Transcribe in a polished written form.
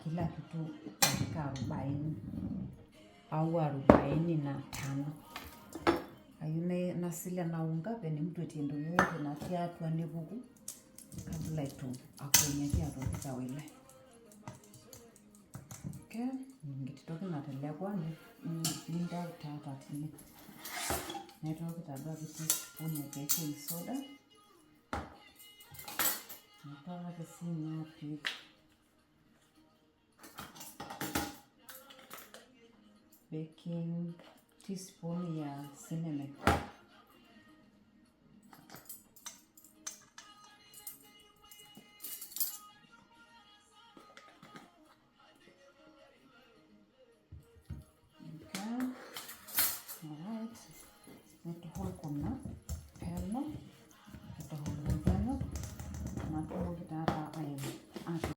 kila kitu dakika 40 au 45. Ayieu nasil ena unga pee etii entoki yoyote natii atua nepuku kabla itu akwenyaki atua orkitawei lai. Okay, enkiti toki natelekua nintau tiatua tine. Naitoki taduo apik teaspoon e baking soda, naitoki ake sininye apik baking teaspoon ya cinnamon.